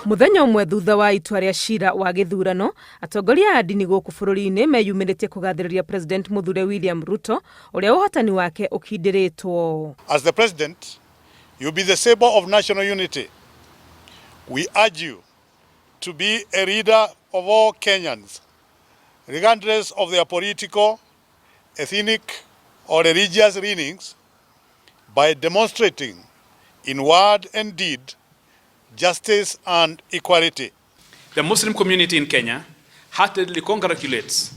Mũthenya ũmwe thutha wa itua rĩa cira wa gĩthurano, atongoria a ndini gũkũ bũrũri-inĩ meyumĩrĩtie kũgathĩrĩria President mũthure William Ruto ũrĩa ũhotani wake ũkindĩrĩtwo. As the president, you be the symbol of national unity. We urge you to be a leader of all Kenyans, regardless of their political, ethnic, or religious leanings, by demonstrating in word and deed justice and equality. The Muslim community in Kenya heartily congratulates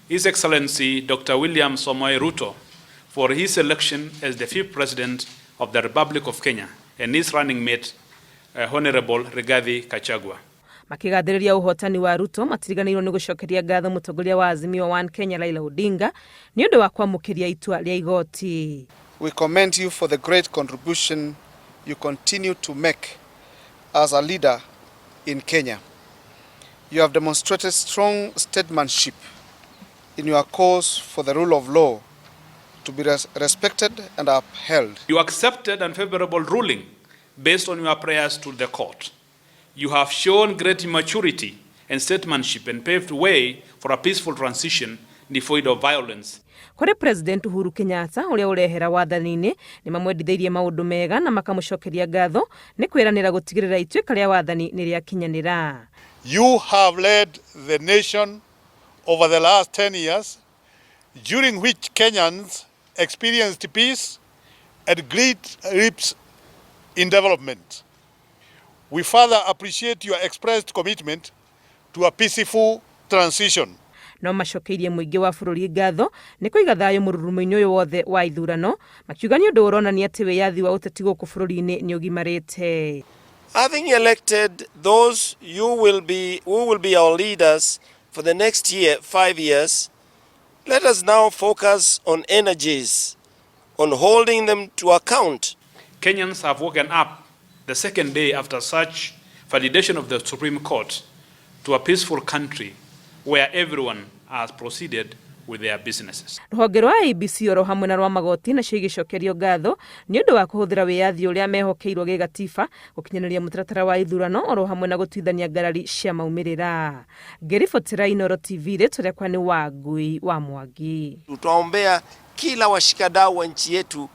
His Excellency Dr. William Samoei Ruto for his election as the fifth president of the Republic of Kenya and his running mate, Honorable Rigathi Gachagua. Makĩgathĩrĩria ũhotani wa Ruto, matiriganĩirwo nĩ gũcokeria ngatho mũtongoria wa Azimio One Kenya Raila Odinga nĩ ũndũ wa kwamũkĩria itua rĩa igoti. We commend you for the great contribution you continue to make as a leader in Kenya. You have demonstrated strong statesmanship in your cause for the rule of law to be respected and upheld. You accepted unfavorable ruling based on your prayers to the court. You have shown great maturity and statesmanship and paved way for a peaceful transition devoid of violence. Kũrĩ President Uhuru Kenyatta ũrĩa ũrehera wathani-inĩ, nĩ mamwendithĩirie maũndũ mega na makamũcokeria ngatho nĩ kwĩranĩra gũtigĩrĩra ituĩka rĩa wathani nĩ rĩakinyanĩra. You have led the nation over the last 10 years, during which Kenyans experienced peace and great leaps in development. We further appreciate your expressed commitment to a peaceful transition. No macokeirie mũingĩ wa bũrũri ngatho nĩ kũiga thayũ mũrurumo-inĩ ũyũ wothe wa ithurano, makiuga nĩ ũndũ ũronania atĩ wĩyathi wa ũteti gũkũ bũrũri-inĩ nĩ ũgimarĩte. Having elected those you will be, who will be our leaders for the next year, 5 years, let us now focus on energies, on holding them to account. Kenyans have woken up the second day after such validation of the Supreme Court to a peaceful country where everyone has proceeded with their businesses. Rũhonge rwa IEBC oro hamwe na rwa magoti nacio igĩcokerio ngatho nĩ ũndũ wa kũhũthĩra wĩyathi ũrĩa mehokeirwo gĩgatiba gũkinyanĩria mũtaratara wa ithurano oro hamwe na gũtuithania ngarari cia maumĩrĩra. Ngĩribotera Inooro TV, rĩtwa rĩakwa nĩ Wangui wa Mwangi. Tutaombea kila washikadau wa nchi yetu.